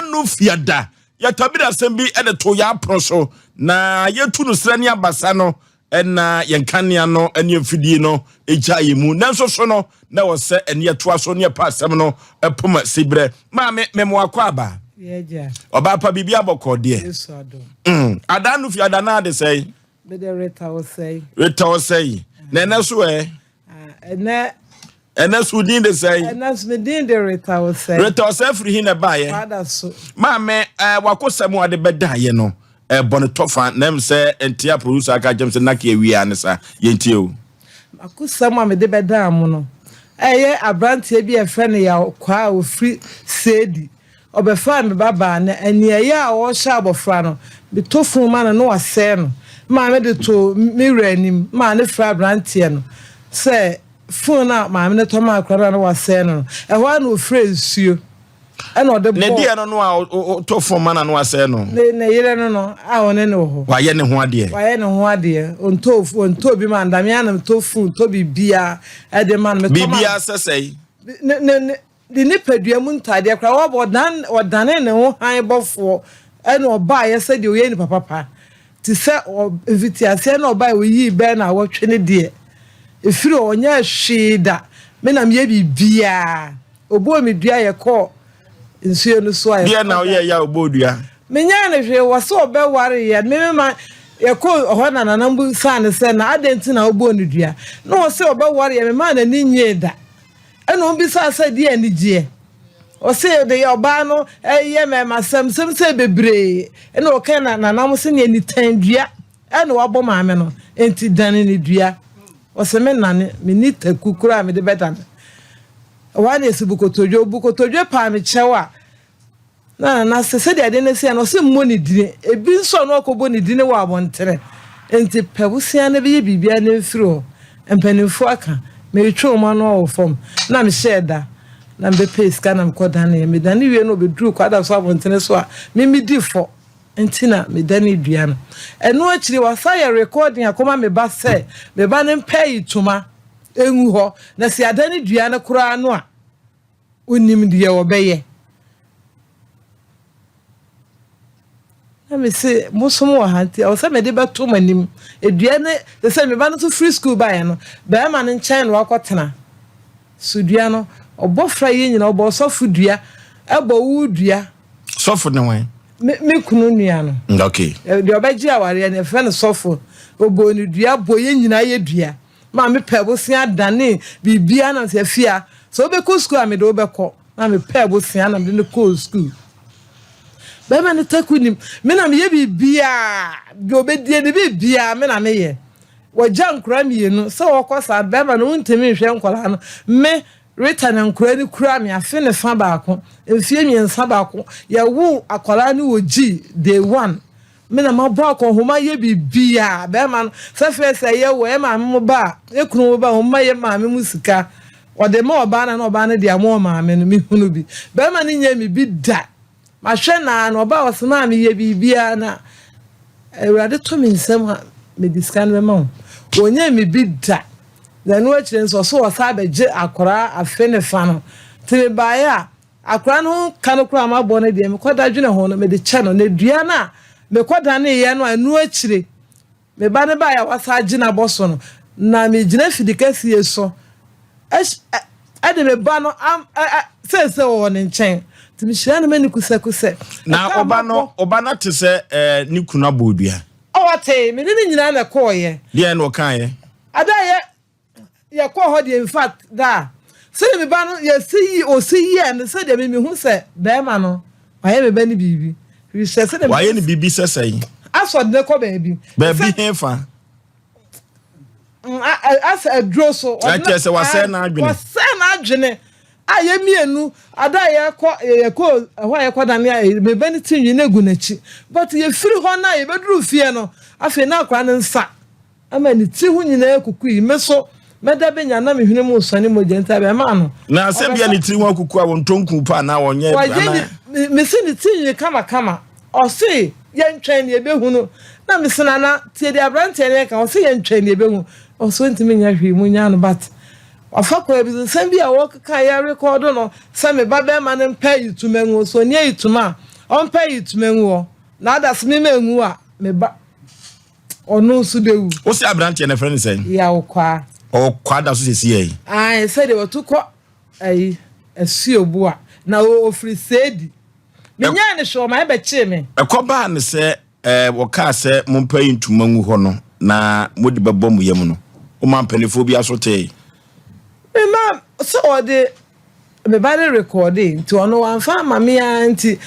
Anano fiada yɛtabiri asɛm bi de to yɛn apono so na yɛtu no serɛ ne abasa no na yɛn kanea no ne mfidie no gya yɛn mu. Nanso so no na ɛwɔ sɛ ɛne yɛtoa so ne yɛpa asɛm no poma siberɛ. Maame, memo akɔ aba. Ɔbaa pa biribi abɔkɔ deɛ. Adaa no fiada na ade sɛe. Mede Rita Osei. Rita Osei. Na ɛnɛ so ɛ? Ɛnɛ. Ɛnɛ so din de sɛn? Ɛnɛ so me din de Rita Osei. Rita Osei firi hin na ɛbaayɛ? Kwada so. Maame, ɛɛ wakosɛm a de bɛdaayɛ no, ɛbɔ ne tɔfa na ɛm sɛ ntia producer aka kyɛm sɛ nake awia ne sa yɛntie o. Makosɛm a mede bɛdaa mo no, ɛyɛ aberanteɛ bi a yɛfrɛ no Yaw Kwaa a ɔfiri Seedi. Ɔbɛfaa me babaa, na aniɛyaa a ɔrehyɛ abɔfra no, metɔ fon ma no na wasɛe no. Me maame de too me wura anim maa no frɛɛ aberanteɛ no sɛ fon a maame no tɔ maa akwadaa no a na wasɛe no no, ɛhɔ ara na ɔfirɛɛ nsuo ɛna ɔde Ne bɔɔ deɛ no no a ɔtɔ fon ma no a na wasɛe no. Ne yere no no a ɔne no wɔ hɔ. Wayɛ ne ho adeɛ. Wayɛ ne ho adeɛ. Ɔntɔ ɔntɔ bi ma no da. Me ara na metɔ fon, tɔ biribiara de ma no. Metɔ ma no. Biribiara sɛ sɛe? Ne ne ne Ne nipadua mu ntadeɛ koraa, wɔbɔ, ɔdan, ɔdanee ne ho hann bɔfoɔ, ɛna ɔbaeɛ sɛdeɛ ɔyɛ nipa papa. Te sɛ ɔ, mfitiaseɛ na ɔbaeɛ, ɔyii bɛɛ na awɔtwe no deɛ, ɛfiri hɔ, ɔnyɛɛ hwee da. Me na meyɛ biribiara. Ɔbɔɔ me dua, yɛkɔɔ nsuo no so a, Deɛ na yɛkɔda. ɔyɛeɛ a ɔbɔɔ dua? Menyɛɛ no hwee, wɔ sɛ ɔbɛwareeɛ no, me mema yɛkɔɔ hɔ na Nana bisaa no sɛ, na adɛn nti na wobɔɔ no dua? Na ɔse ɔbɛwareeɛ, memaa n'ani nnyee da. Ɛna ɔbisaa sɛ, Deɛ anigyeɛ? Ɔse, de ɔbaa no yɛ mɛɛmasɛm sɛm sɛ bebree. Ɛna ɔka na nanam se neɛ nitan dua ɛna wabɔ maame no, enti dane ne dua. Ɔse, me nane, me ni taku koraa a mede bɛdane. Ɛhɔ ara na yɛsi bu kotodwe, obu kotodwe paa me kyɛw a, Na na sɛ sɛdeɛ ade no teɛ no, ɔse mmɔ ne dini. Ebi nso a na ɔkɔbɔ ne dini wɔ abɔntene. Enti pɛ bosea no bɛyɛ biribiara na mfiri hɔ. Mpanimfoɔ aka. Meretwe wɔn ano wɔ fam. Na mehyɛɛ da na mebɛpɛɛ sika na mekɔdaneeɛ. Medane wieeɛ na ɔbɛduruu Kwadaso abɔntene so a, me medi fɔ nti na medanee dua no. Ɛno akyiri wasan ayɛ recording akɔma me ba sɛ me ba no mpɛ ayitoma ngu hɔ na sɛ yɛadane dua no koraa no a, Onim deɛ ɔbɛyɛ. Na me se, mosom wɔ ha nti, ɛwɔ sɛ mede bɛto mo anim. Dua ne, te sɛ me ba no nso firi sukuu baeɛ no, barima no nkyɛn na wakɔtena. So dua no, ɔbɔ fra yɛn nyinaa, ɔbɔ ɔsɔfo dua, ɛbɔ wo dua. Sɔfo ne wan? Me, me kunu nua no. Mm, okay. Deɛ ɔbɛgye awareɛ no, yɛfrɛ no sɔfo. Ɔbɔɔ no dua, bɔ yɛn nyinaa yɛ dua. Ma mepɛɛ bosea danee biribiara na sɛ afia sɛ wobɛkɔ sukuu a mede wo bɛkɔ na mepɛɛ bosea na mede no kɔɔ sukuu. Bɛrima no taku nim me na meyɛ biribiara deɛ ɔbɛdie ne biribiara me na meyɛ. Wɔgya nkwadaa mmienu sɛ wɔkɔ saa bɛrima no wontumi nhwɛ nkwadaa no me Rita na nkwadaa no kura me afe ne fa baako mfeɛ mmiɛnsa baako yɛwoo akwadaa no wɔ G day one. Me na mabɔ akɔnhoma ayɛ biribiara. Bɛrima no, sɛ afei sɛ ɛyɛ wo, ɛyɛ maame mo ba a, yɛ kunu mo ba a, wɔma yɛ maame mo sika. Ɔde ma ɔbaa no a, na ɔbaa no de ama ɔmaame no. Mehunu bi. Bɛrima no nyɛɛ me bi da. Mahwɛ no ara no, ɔbaa ɔse maame yɛ biribiara na Awurade to me nsam a, mede sika no bɛma wo. Ɔnyɛɛ me bi da. Na ɛno akyire nso, ɔse ɔsan bɛgye akwadaa afe ne fa no. Nti mebaeɛ a, Akwadaa no ho ka no koraa a mabɔ no deɛ, mekɔda dwene ho no, mede kyɛ no. Na dua no a mekɔdaneeɛ no a ɛno akyire me ba no baeɛ a wasan agye no abɔ so no, na megyina fidikɛseɛ so de me ba no seesei ɔwɔ ne nkyɛn. Nti mehyira no m'ani kusɛkusɛ. Na ɔba no ɔba no ate sɛ ne kunu abɔ dua? Ɔtee, me ne no nyinaa na ɛkɔeɛ. Deɛn na ɔkaeɛ? Ada yɛ Yɛkɔɔ hɔ deɛ infact da a sɛdeɛ me ba no yɛsi yi ɔsi yɛɛ no sɛdeɛ me mehu sɛ bɛrima no wayɛ me ba no biribi firi sɛ sɛdeɛ wayɛ no biribi sɛ sɛn asɔ de ne kɔ baabi baabi hefa asɛ aduro so ɛkyɛ sɛ wasɛe n'adwene wasɛe n'adwene a yɛ mmienu ada a yɛkɔ yɛkɔ ɛhɔ a yɛkɔ dane a me ba no ti nwi no egu n'akyi but yɛfiri hɔ no a yɛbɛduru fie no afei na akora ne nsa Ama ne tiri ho nyinaa akukui. Me nso, mɛda bɛnya na me hwene mu resɔne mogya nti abɛmaa no. Na sɛ bia ne tiri ho akuku a wɔntɔ nku pa anaa wɔnyɛ anaa. Wɔyɛ ne mese ne ti nwi kamakama. Ɔse yɛntwɛn ne yɛbɛhunu. Na mese nana tie deɛ aberanteɛ no reka ɔse yɛntwɛn ne yɛbɛhu. Ɔse ɔntumi nyɛ hwee monyaa no but wafa kwan bi so nsɛm bi a wɔkeka yɛ rekɔdo no sɛ me ba bɛrima no mpɛ ayitoma ngu so ɔnni ayitoma a. Ɔmpɛ yi tuma ngu hɔ. Na ada se me ma ngu a, me ba ɔno nso bɛwu. Wo se aberanteɛ no yɛfrɛ no sɛn? Yaw Kwaa. Ɔwɔ Kwaa da so sɛsi yɛ? Ae, sɛdeɛ wɔto kɔ ayi, Asuoboa. Na ɔfiri Seedi. Menyaa no hwee, ɔma ɛbɛkyee me. Ɛkɔbaa no sɛ wɔkaa sɛ, Mompae ntoma ngu hɔ no, na mode bɛbɔ mo yam no, womaa mpanimfoɔ bi aso tee? Mema sɛ wɔde me ba no rekɔɔdee, nti ɔno wamfa amma me ara nti,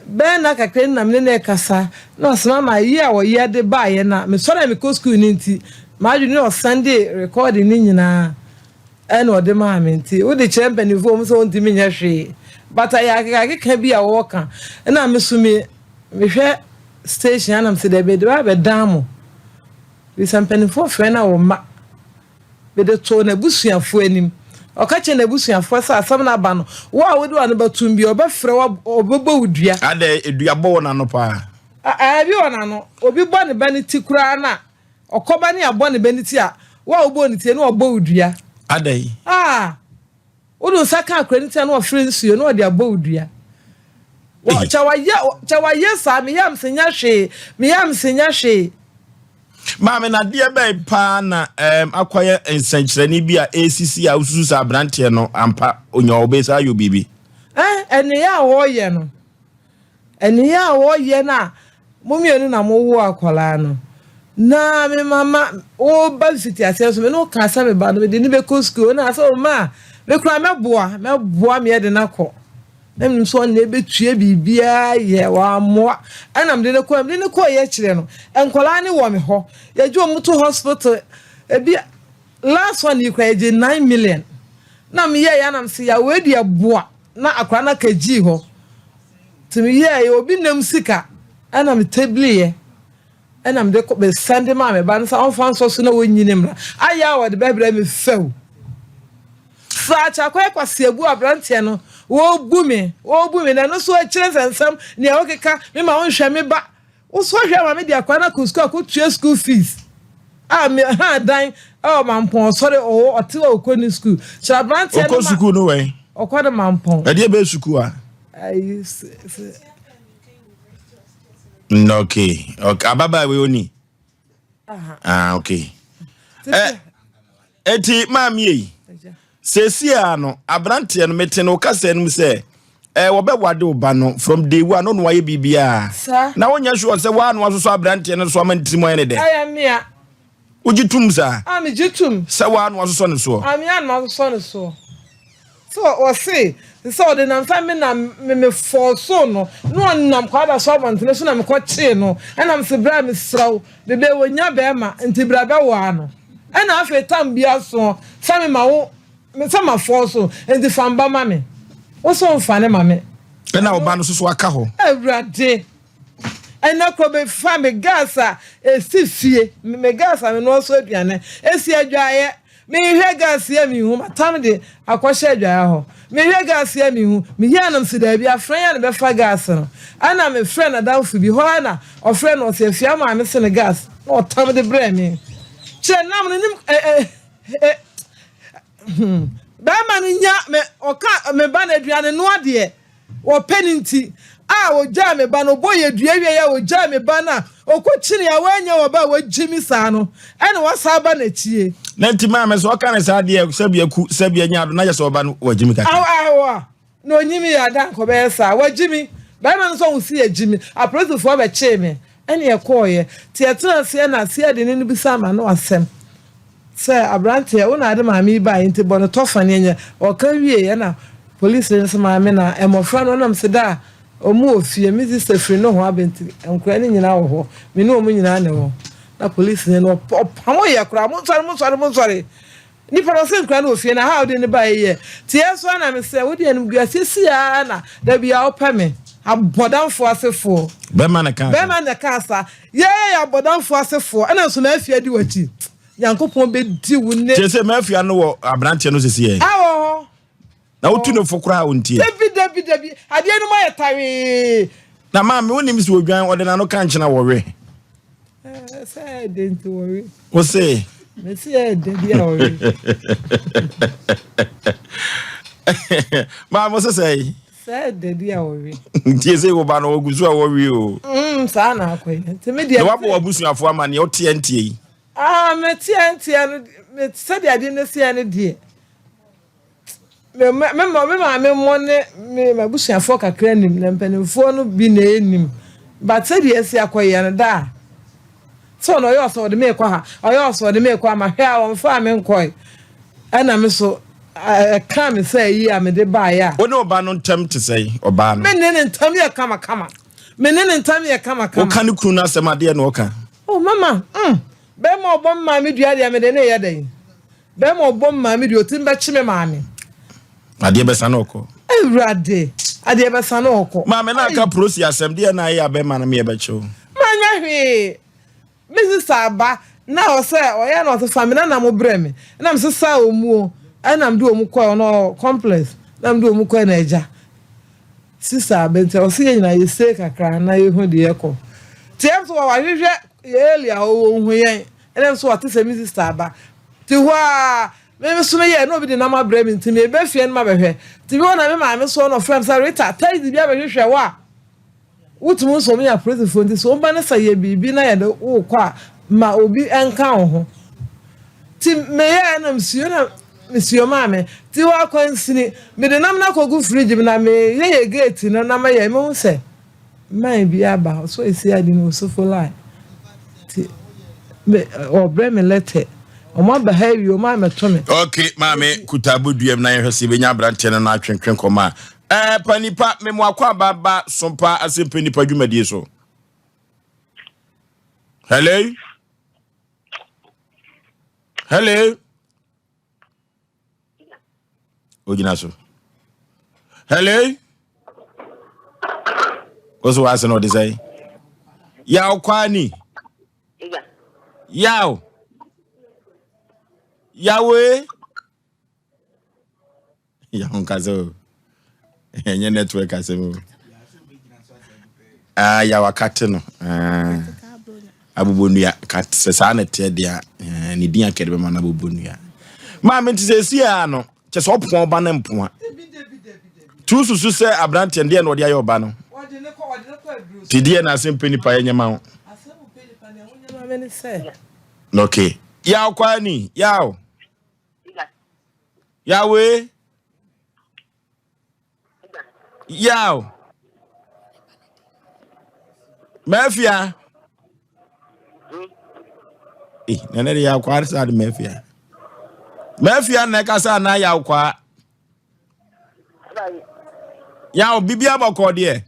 bɛyɛ nna kakra ni na me ne no rekasa, na ɔse mama ayi a ɔyɛ de baeɛ no a, mesɔre a mekɔ sukuu no nti, m'adwene ne ɔsɛndee rekɔɔde no nyinaa. Ɛna ɔde maa me nti wode kyerɛ mpaninfoɔ wɔn sɛ wɔntumi nyɛ hwee but ɛyɛ akekakeka bi a wɔka ɛna me so me mehwɛ station anam sɛ dɛbi de ba bɛdan mo bisa mpaninfoɔ frɛ na wɔn mma mede too n'abusuafoɔ anim ɔka kyerɛ n'abusuafoɔ sɛ asɛm no aba no wo a wode w'ano bɛtom bi ɔbɛfrɛ wo ɔbɛbɔ wo dua. Adɛ dua bɔ wɔ n'ano paa. Ɛɛ bi wɔ n'ano obi bɔ ne ba ne ti koraa na Ɔkɔba ne abɔ ne bɛ ne ti a, wo a wobɔɔ ne ti no, na wabɔ wo dua. Adɛn? Ah! Wode wo nsa ka akora ne ti a, na wafrɛ nsuo, na ɔde abɔ wo dua. Wɔ, kyɛ wayɛ, kyɛ wayɛ saa, me yam se nyɛ hwee, me yam se nyɛ hwee. Maame, na adeɛ bɛn paa na um, akɔyɛ nsɛnkyerɛnne bi a ɛresisi a wosusu sɛ aberanteɛ no ampa onya ɔbɛsa ayɔ biribi? Eh, ɛneyɛ a wɔreyɛ no. Nneyɛɛ a wɔyɛ no a mo mmienu na mowoo akwadaa no, na me mama woba mfitiaseɛ nso me ne wo kaa sɛ me ba no mede no bɛkɔ sukuu na sɛ ɔma a me koraa mɛboa mɛboa me de no akɔ na menim sɛ ɔne bɛtua biribiara yɛ wammoa ɛna mede no kɔɛ mede no kɔɛ akyirɛ no nkwadaa no wɔ me hɔ yɛgye wɔn to hospital ebi last one yi koraa yɛgye 9 million na meyɛ yɛ anam sɛ yɛ wei deɛ boa na akwadaa no aka gyii hɔ Nti me yɛɛ obi nam sika ɛna me tebliiɛ ɛna mede kɔ me sɛnde maa me ba no sɛ ɔnfa nsɔ so na wɔnyini mmra ayɛ a wɔde bɛbrɛ me fɛw saa kyakɔyɛ kwaseabu aberanteɛ no wɔbu me wɔbu me na ɛno so akyerɛ nsɛnsɛm nea wɔkeka me ma wonhwɛ me ba Wo so hwɛ ma me de akwadaa no akɔ sukuu akɔtua school fees a me ha dan ɛwɔ Mampɔn ɔsɔre ɔwɔ ɔte hɔ ɔkɔ ne sukuu kyerɛ aberanteɛ no ma ɔkɔ sukuu no wɛn ɔkɔ no Mampɔn ɛdeɛ bɛyɛ sukuu a ayi okay okay ababaawa wei oni Ah, okay. Eh, eti maame yi, sɛsi a no, aberanteɛ no mete no kasa no mu sɛ, eh, wɔbɛwade wo ba no from day one no na wayɛ biribiara. Na wonyɛ sure sɛ woa na wasosɔ aberanteɛ no so ama ne tirim ayɛ ne dɛ. Ɛyɛ mea. Wogye tom saa? Ah, megye tom. Sɛ woa na wasosɔ ne soɔ? Ah, mea na masosɔ ne soɔ. So ɔse sɛ ɔde nam sɛ me na me me fɔɔsoo no na ɔnam kwaada so abɔntene so na me kɔ kyee no ɛna me se bra mesrɛ wo bebe wɔnya bɛɛma nti bra bɛwaa no ɛna afei tam bi asoɔ sɛ me ma wo sɛ ma fɔɔso nti fa mba ma me wo so nfa ne ma me. Ɛna ɔba no soso aka hɔ. Awurade ɛna kɔ bɛ fa me gas a esi fie me gas a me noa so aduane esi adwaeɛ. Mehwɛ gas yi a minhu, matam de akɔhyɛ adwaeɛ hɔ. Mehwɛ gas yi a minhu, mehia no mese daabi, afrɛ yi a na bɛfa gas no. Ɛna mefrɛ n'adamfo bi, hɔ ara na ɔfrɛ no ɔse Afia maame se no gas na ɔtam de brɛɛ me. Kyerɛ nam no nim ɛ ɛ ɛ hmm. Bɛrima no nya me ɔka me ba no aduane noa deɛ. Wɔpɛ no nti a ogyaa me ba no, ɔbɔɔ yɛ dua wiei a ogyaa me ba no a ɔkɔkyinii a wannya ɔba a wagye me saa no, ɛna wasan aba n'akyie. Na nti maame sɛ ɔka ne saa deɛ sɛbi aku sɛbi anya ado na yɛ sɛ ɔba no wagye me kakra. Awo awo a na onyi me yɛ ada nka ɔbɛyɛ saa wagye me barima no nso ɔho si yɛgye me apolisifoɔ bɛkyee me ɛne ɛkɔɔyɛ nti yɛtena aseɛ na aseɛ de ne no bisa ama no asɛm Sɛ, Aberanteɛ, wo na ade maame yi baeɛ nti bɔ no tɔfa ne ɛnyɛ. Ɔka wieeɛ na polisini no se maame na mmɔfra no nam se da a wɔn wɔ fie, me sista firi nohoa aba nti nkwadaa no nyinaa wɔ hɔ, me ne wɔn nyinaa na ɛwɔ. Na polisini no ɔpamoeɛ koraa, monsɔre, monsɔre, monsɔre. Nipa no ɔse nkwadaa no wɔ fie na ha a wode no baeɛ yɛ. Teɛ so ara na mesɛ wode animguaseɛ si ara na da biara wopɛ me. Abɔdamfoɔ asefoɔ. Bɛrima na ɛkaa saa. Bɛrima na ɛkaa saa. Yɛyɛ abɔdamfoɔ asefoɔ ɛna nso mafia di w'akyi. Nyankopɔn bɛdi wo ne. Kyerɛ sɛ mafia no wɔ aberanteɛ no sisi yɛ. A wɔ hɔ. Na wotu ne fo koraa ɔntie. Dabi dabi dabi adeɛ no mu ayɛ tawee. Na maame wonim sɛ odwan ɔde n'ano ka nkyena wɔwe. Sɛ ɛdɛ nti wɔwe. Wo se. Mesi ɛdɛ bi a wɔwe. Maame wo se sɛ. Sɛ dadi a wɔwe. Nti ɛsɛ wo ba no wɔgu so a wɔwe o. Saa na akɔyɛ. Nti me deɛ. Na wabɔ w'abusuafoɔ ama neɛ woteɛ nteɛ yi. Ah, meteɛ nteɛ no, sɛdeɛ adeɛ no siɛ no deɛ, me me me maame mmɔ ne me m'abusuafoɔ kakra nim, na mpanimfoɔ no bi na ɛnim. But sɛdeɛ asi akɔyɛ no da a, sɛ ɔno ɔyɛ ɔsɛ ɔde me kɔ ha, ɔyɛ ɔsɛ ɔde me kɔ ama hwɛ a wɔmfaa me nkɔe. Ɛna me so ɛka me sɛ ayi a mede baeɛ a. Wo ne ɔba no ntam te sɛn, ɔbaa no? Me ne ne ntam yɛ kamakama. Me ne ne ntam yɛ kamakama. Woka ne kunu no asɛm adeɛ na ɔka. Oh mama, bɛrima ɔbɔ me maame dua deɛ mede ne yɛ dɛn? Bɛrima ɔbɔ me maame dua ɔtumi bɛkye me maame. Adeɛ bɛsa na ɔkɔ. Awurade, adeɛ bɛsa na ɔkɔ. Maame na aka prosi asɛm deɛ na ayɛ a bɛrima no meɛ bɛkye wo. Manyɛ hwee. Me sista aba na ɔsɛ ɔyɛ na ɔsesa me na na mo brɛ me na me sesa ɔmu o ɛna mede ɔmu kɔɛ ɔno complex na mede ɔmu kɔɛ na agya sista aba nti ɔsɛ yɛ nyinaa yɛ stay kakra na yɛhu deɛ ɛkɔ nti ɛm so wɔwahwehwɛ yɛ early a ɔwɔ hu yɛn ɛna nso ɔte sɛ me sista aba nti hɔ a me me so meyɛ na obi de nam abrɛ me nti mebɛ fie no ma bɛhwɛ nti bi hɔ na me maame so ɔno ɔfrɛ me sɛ Rita taxi bi abɛhwehwɛ wo a Wotumi hu sɛ wɔyɛ apolisifoɔ nti sɛ woba no sɛ yɛ biribi na yɛde wo rekɔ a, ma obi nka wo ho. Nti meyɛɛ na mesuo na mesuo maame. Nti wɔ akwansini, mede nam no akɔgu fridge mu na meyɛ yɛ gate no na mayɛ mehu sɛ man bi aba ɔsɛ ɔsi ade no osofo line. Nti me ɔbrɛ me lɛtɛ. Wɔn aba ha awie wɔn amɛto me. Okay, maame kuta aboduam na yɛhwɛ sɛ yɛbɛnya aberanteɛ no na atwentwe nkɔmɔ a. Ɛɛ pa nipa memo akɔ aba ba sompa asɛmpɛ nipa dwumadie so. Hello? Hello? Ogyina so. Hello? Wo so w'ase na ɔde sɛn? Yaw kwani. Yaw. Yawe. Yaw nkasa o. Ɛnyɛ network asɛm o. Ah, yaw akate no. Ah. Abobonua ka sɛ saa na ɛteɛ deɛ a, eh, ne din akɛde bɛma no abobonua. Maame nti sɛ ɛsi a no, kyɛ sɛ ɔpoa ɔba no mpoa. Tu susu sɛ aberanteɛ no deɛ na ɔde ayɛ ɔba no. Ti deɛ na asɛm pɛ nipa yɛ nyɛma ho. Okay. Yaw kwani, yaw. Yahweh. Yaw. Mafia. Eh, nana de yaw kwaa sa de mafia. Mafia na ɛkasa na yaw kwaa. Yaw bibi abɔkɔ deɛ.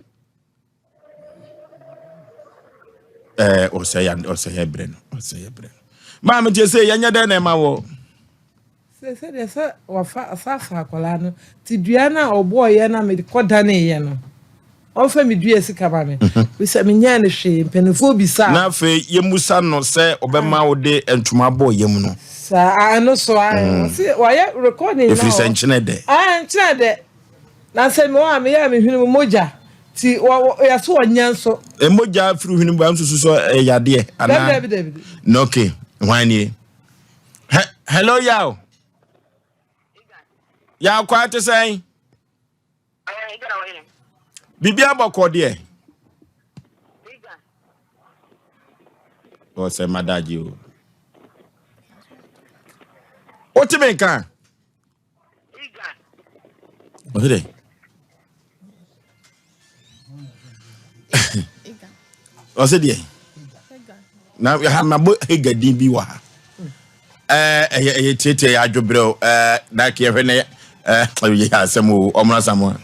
Ɛɛ ɔsɛ ya ɔsɛ yɛ brɛ no ɔsɛ yɛ brɛ no. Maame tie sɛ yɛnyɛ dɛn na ɛma wɔ. Sɛ sɛdeɛ sɛ wafa ɔsaafa akwadaa no ti dua no a ɔbɔɔyɛ na mede kɔ daneeɛ no ɔmfa me dua sika ma me bisa menyɛɛ no hwee mpanimfoɔ bisa. Na afei yɛmmusa no sɛ ɔbɛma wo de ntoma abɔ yam no. Saa ɛno so a ɔse wayɛ recording na ɛfiri sɛ nkyene dɛ. Nkyene dɛ. Na sɛ mewɔ a meyɛ a mehwene mu mogya ti wɔ yɛso ɔnyɛ nso. Mogya firi hwene mu nso so ɛyɛ yadeɛ anaa? Dabi dabi dabi. No okay hwan nie? He hello yaw. Yaw kwaa te sɛn? Biribi abɔkɔ deɛ. Ɔsɛ madagye o. Wote me nka? Ɔsɛ dɛ. Ɔsɛ deɛ. Na ha mabɔ Hagar din bi wɔ ha. Ɛɛ ɛyɛ ɛyɛ tietie yɛ adwobrɛw ɛɛ na kɛ yɛhwɛ na ɛɛ ɛyɛ asɛm o ɔmra samoa.